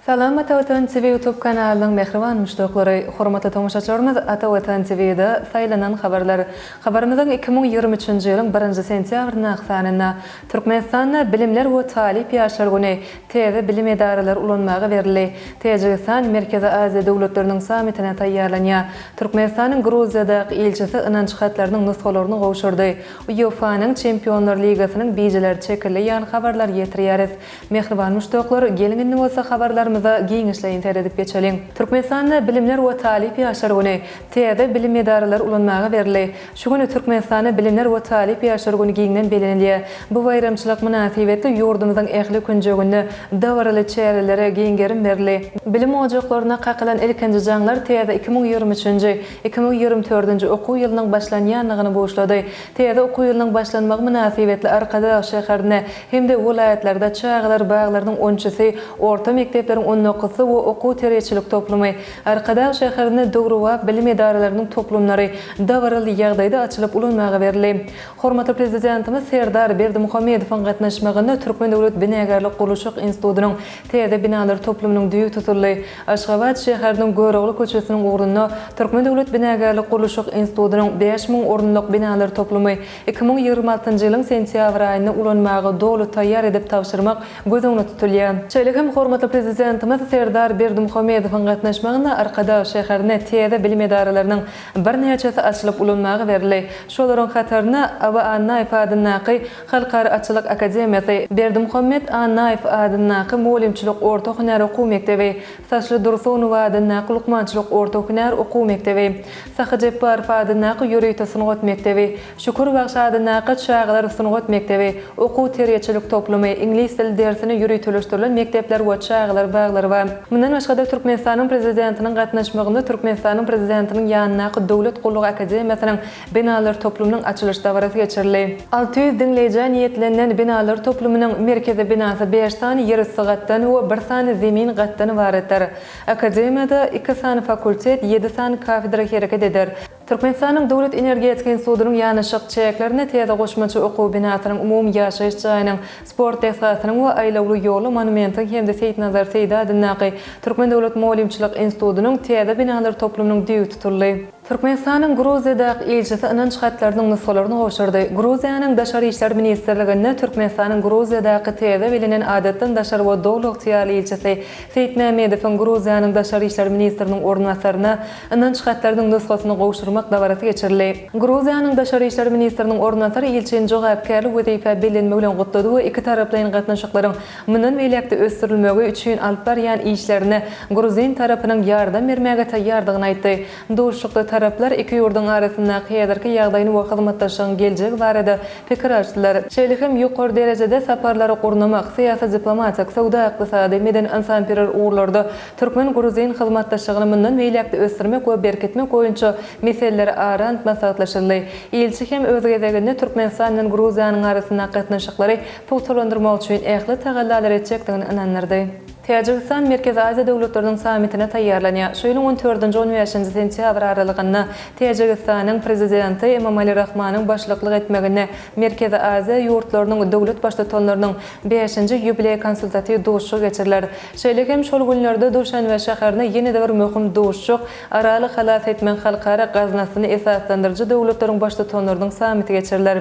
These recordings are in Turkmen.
Salam Ata Watan TV YouTube kanalynyň mähriban muşdaklary, hormatly tomaşaçylarymyz Ata Watan TV-de saýlanan habarlar. Habarymyzyň 2023-nji ýylyň birinji sentýabryndaky sanynda Türkmenistanda Bilimler we talyp ýaşlar güni täze bilim edaralary ulanmaga berildi. Täjigistan Merkezi Aziýa döwletleriniň sammitine taýýarlanýar. Türkmenistanyň Gruziýadaky ilçisi ynanç hatlarynyň nusgalaryny gowşurdy. UEFA-nyň Çempionlar ligasynyň bijeleri çekildi ýaly habarlary ýetirýäris. Mähriban muşdaklar, geliň indi bolsa habarlarymyza giňişleýin seredip geçeliň. Türkmenistanda Bilimler we talyp ýaşlar güni täze bilim edaralary ulanmaga berildi. Şu gün Türkmenistanda Bilimler we talyp ýaşlar güni giňden bellenilýär. Bu baýramçylyk mynasybetli ýurdumyzyň ähli künjeginde dabaraly çärelere giň gerim berildi. Bilim ojaklaryna kakylan ilkinji jaňlar täze 2023-nji, 2024-nji okuw ýylynyň başlanýandygyny buşlady. Täze okuw ýylynyň başlanmagy mynasybetli Arkadag şäherinde hem-de welaýatlarda çagalar baglarynyň on üçüsi, orta mekdepleriň on dokuzysy we okuw-terbiýeçilik toplumy, Arkadag şäherinde döwrebap bilim edaralarynyň toplumlary dabaraly ýagdaýda açylyp ulanmaga berildi. Hormatly Prezidentimiz Serdar Berdimuhamedowyň gatnaşmagynda Türkmen döwlet binagärlik-gurluşyk institutynyň täze binalar toplumynyň düýbi tutuldy. Aşgabat şäheriniň Görogly köçesiniň ugrunda Türkmen döwlet binagärlik-gurluşyk institutynyň 5000 orunlyk binalar toplumy 2026-njy ýylyň sentýabr aýynda ulanmaga doly taýýar edip tabşyrmak göz öňünde tutulýar. Şeýle hem hormatly Prezidentimiz Serdar Berdimuhamedowyň gatnaşmagynda Arkadag şäherinde täze bilim edaralarynyň birnäçesi açylyp ulanmaga berildi. Şolaryň hatarynda Aba Annaýew adyndaky Halkara atçylyk akademiýasy, Berdimuhamet Annaýew adyndaky mugallymçylyk orta hünär okuw mekdebi, Saçly Dursunowa adyndaky lukmançylyk orta hünär okuw mekdebi, Sahy Jepbarow adyndaky ýörite sungat mekdebi, Şükür bagşy adyndaky çagalar sungat mekdebi, okuw-terbiýeçilik toplumy, iňlis dili dersine ýöriteleşdirilen mekdepler we çagalar baglary bar. Mundan başga-da, Türkmenistanyň Prezidentiniň gatnaşmagynda Türkmenistanyň Prezidentiniň ýanyndaky Döwlet gullugy akademiýasynyň binalar toplumynyň açylyş dabarasy geçirildi. 600 diňleýjä niýetlenilen binalar toplumynyň merkezi binasy bäş sany ýerüsti gatdan we bir sany zemin gatdan ybaratdyr. Akademiýada iki sany fakultet, ýedi sany kafedra hereket eder. Türkmenistanyň Döwlet energetika institutynyň ýanaşyk çäklerinde täze goşmaça okuw binasynyň, umumy ýaşaýyş jaýynyň, sport desgasynyň we aýlawly ýolly monumentiň hem-de Seýitnazar Seýdi adyndaky Türkmen döwlet mugallymçylyk institutynyň täze binalar toplumynyň düýbi tutuldy. Türkmenistanyň Gruziýadaky ilçisi ynanç hatlarynyň nusgalaryny gowşurdy. Gruziýanyň Daşary işler ministrliginde Türkmenistanyň Gruziýadaky täze bellenen adatdan daşary we doly ygtyýarly ilçisi Seýitmämmedowyň Gruziýanyň daşary işler ministriniň orunbasaryna ynanç hatlarynyň nusgasyny gowşurmak dabarasy geçirildi. Gruziýanyň daşary işler ministriniň orunbasary ilçini jogapkärli wezipä bellenmegi bilen gutlady we ikitaraplaýyn gatnaşyklaryň mundan beýläk-de ösdürilmegi üçin alyp barýan işlerine gruzin tarapynyň ýardam bermäge taýýardygyny aýtdy. Duşuşykda taraplar iki ýurduň arasyndaky häzirki ýagdaýyny we hyzmatdaşlygyň geljegi barada pikir alyşdylar. Şeýle hem ýokary derejede saparlary gurnamak, syýasy-diplomatik, söwda-ykdysady, medeni-ynsanperwer ugurlarda Türkmen-gruzin hyzmatdaşlygyny mundan beýläk-de ösdürmek we berkitmek boýunça meseleler ara alnyp maslahatlaşyldy. Ilçi hem öz gezeginde Türkmenistan bilen Gruziýanyň arasyndaky gatnaşyklary pugtalandyrmak üçin ähli tagallalary etjekdigini ynandyrdy. Täjigistan Merkezi Aziýa döwletleriniň sammitine taýýarlanýar. Şu ýylyň on dördünji, on bäşinji sentýabr aralygynda Täjigistanyň Prezidenti Emomali Rahmanyň başlyklyk etmeginde Merkezi Aziýa ýurtlarynyň döwlet Baştutanlarynyň bäşinji ýubileý konsultatiw duşuşygy geçiriler. Şeýle hem şol günlerde Duşanbe şäherinde ýene-de bir möhüm duşuşyk, Araly halas etmek halkara gaznasyny esaslandyryjy döwletleriň Baştutanlarynyň sammiti geçiriler.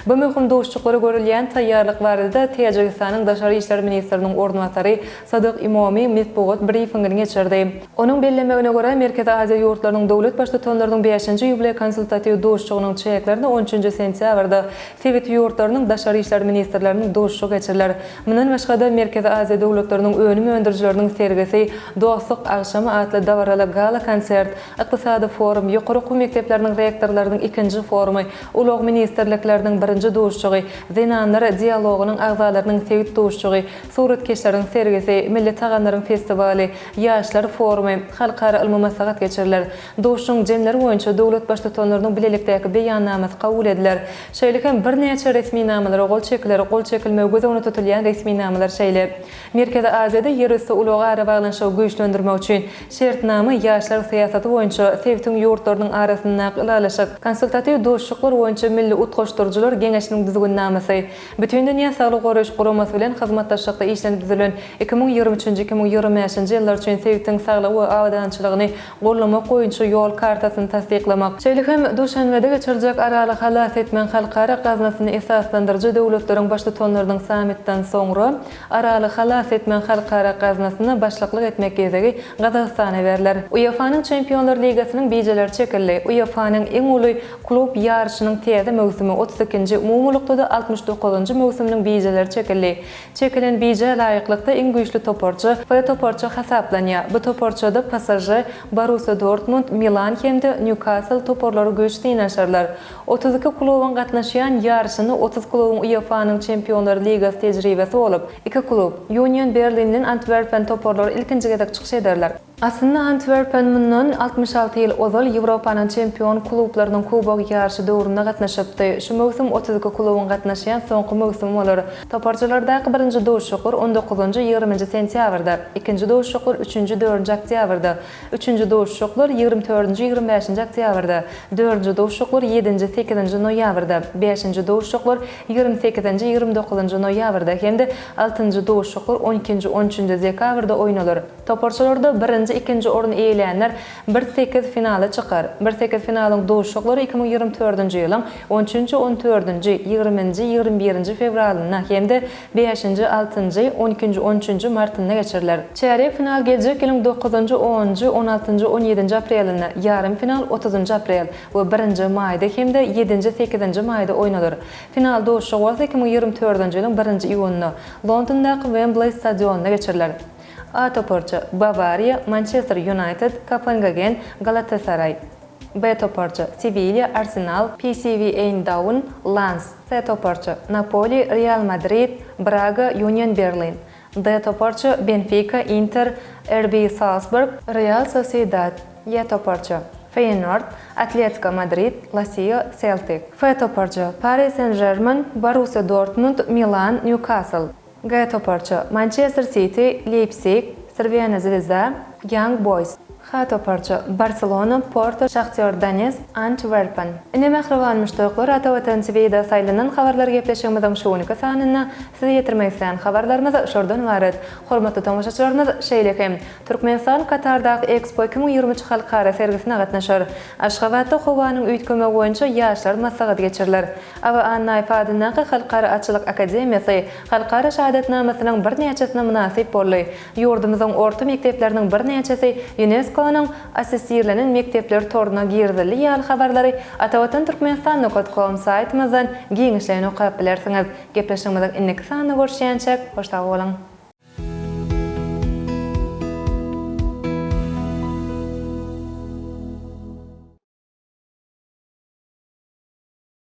Bu möhüm duşuşyklara görülýän taýýarlyk barada Täjigistanyň daşary işler ministriniň orunbasary Sadyk Imomi metbugat brifingini geçirdi. Onuň bellemegine görä, Merkezi Aziýa ýurtlarynyň döwlet Baştutanlarynyň bäşinji ýubileý konsultatiw duşuşygynyň çäklerinde on üçünji sentýabrda sebit ýurtlarynyň daşary işler ministrleriniň duşuşygy geçiriler. Mundan başga-da, Merkezi Aziýa döwletleriniň önüm öndürijileriniň sergisi, Dostluk agşamy atly dabaraly gala-konsert, ykdysady forum, ýokary okuw mekdepleriniň rektorlarynyň ikinji forumy, ulag ministrlikleriniň birinji duşuşygy, zenanlar dialogynyň agzalarynyň sebit duşuşygy, suratkeşleriň sergisi, milli. milli tagamlaryň festiwaly, ýaşlar forumy, halkara ylmy maslahat geçiriler. Duşuşygyň jemleri boýunça döwlet Baştutanlarynyň bilelikdäki Beýannamasy kabul ediler. Şeýle hem birnäçe resminamalara gol çekiler, gol çekilmegi göz öňünde tutulýan resminamalar şeýle, Merkezi Aziýada ýerüsti ulag arabaglanyşygy güýçlendirmek üçin Şertnama, ýaşlar syýasaty boýunça sebitiň ýurtlarynyň arasyndaky ylalaşyk, Konsultatiw duşuşyklar boýunça Milli utgaşdyryjylar geňeşiniň düzgünnamasy, Bütindünýä Saglygy Goraýyş Guramasy bilen hyzmatdaşlykda işlenip düzülen 2023-nji, 2025-nji ýyllar üçin sebitiň saglygy we abadançylygyny goldamak boýunça ýol kartasyny tassyklamak. Şeýle hem Duşanbede geçiriljek Araly halas etmegiň halkara gaznasyny esaslandyryjy döwletleriň Baştutanlarynyň sammitden soňra Araly halas etmegiň halkara gaznasyna başlyklyk etmek gezegi Gazagystana berler. UEFA-nyň Çempionlar ligasynyň bijeleri çekildi. UEFA-nyň iň uly klub ýaryşynyň täze möwsümi, 32-nji, umumylykda-da 69-njy möwsüminiň bijeleri çekildi. Çekilen bijä laýyklykda iň güýçli toparça F toparça hasaplanýar. Bu toparçada PSŽ, Borussiýa Dortmund, Milan hem-de Nýukasl toparlary güýç synanyşarlar. 32 klubuň gatnaşýan ýaryşynda 30 klubuň UEFA-nyň Çempionlar ligasy tejribesi bolup, iki klub, Union Berlin bilen Antwerpen toparlary ilkinji gezek çykyş ederler. Aslynda Antwerpen mundan 66 ýyl ozal Ýewropanyň çempion klublarynyň kubogy ýaryşy döwründe gatnaşypdy. Şu möwsüm 32 klubuň gatnaşýan soňky möwsümi bolar. Toparçalardaky birinji duşuşyklar on dokuzynjy, ýigriminji sentýabrda, ikinji duşuşyklar üçünji, dördünji oktýabrda, üçünji duşuşyklar ýigrimi dördünji, ýigrimi bäşinji oktýabrda, dördünji duşuşyklar ýedinji, sekizinji noýabrda, bäşinji duşuşyklar ýigrimi sekizinji, ýigrimi dokuzynjy noýabrda hem-de altynjy duşuşyklar on ikinji, on üçünji dekabrda oýnalar. Toparçalarda birinji, ikinji orny eýelänler bir sekiz finala çykar. Bir sekiz finalyň duşuşyklary 2024-nji ýylyň on üçünji, on dördünji, ýigriminji, ýigrimi birinji fewralynda hem-de bäşinji, altynjy, on ikinji, on üçünji martynda geçiriler. Çärýek final geljek ýylyň dokuzynjy, onunjy, on altynjy, on ýedinji aprelinde, ýarym final otuzynjy aprel we birinji maýda hem-de ýedinji, sekizinji maýda oýnalar. Final duşuşygy bolsa 2024-nji ýylyň birinji iýunynda Londondaky Wembley stadionynda geçiriler. A toparça, Bawariýa, Mançester Ýunaýted, Kopengagen, Galatasaraý. B toparça, Sewilýa, Arsenal, PSW Eýndaun, Lans. C toparça, Napoli, Real Madrid, Braga, Union Berlin. D toparça, Benfika, Inter, RB Salsburg, Real Sosýedad. E toparça, Feýenord, Atletiko Madrid, Lasio, Seltik. F toparça, Pari Sen-Žermen, Borussiýa Dortmund, Milan, Nýukasl. G toparça, Mançester Siti, Leýpsig, Srwena Zwezda, Ýang Boýs. H toparça, Barselona, Porto, Şahtýor Donesk, Antwerpen. Ine mähriban muşdaklar, Ata Watan TVda saýlanan habarlar gepleşigimiziň şu günki sanynda size ýetirmek islän habarlarymyz şulardan ybarat. Hormatly tomaşaçylarymyz, şeýle hem, Türkmenistan Katardaky Expo 2023 halkara sergisine gatnaşar. Aşgabatda howanyň üýtgemegi boýunça ýaşlar maslahaty geçiriler. Aba Annaýew adyndaky Halkara atçylyk akademiýasy Halkara şahadatnamasynyň birnäçesine mynasyp boldy. Ýurdumyzyň orta mekdepleriniň birnäçesi ÝUNESKO-nyň Assessirlenen mekdepler toruna girizildi ýaly habarlary Atavatan Türkmenistan nokat kom saýtymyzdan giňişleýin okap bilersiňiz. Gepleşigimiziň indiki sanynda görüşýänçäk, hoş sag boluň!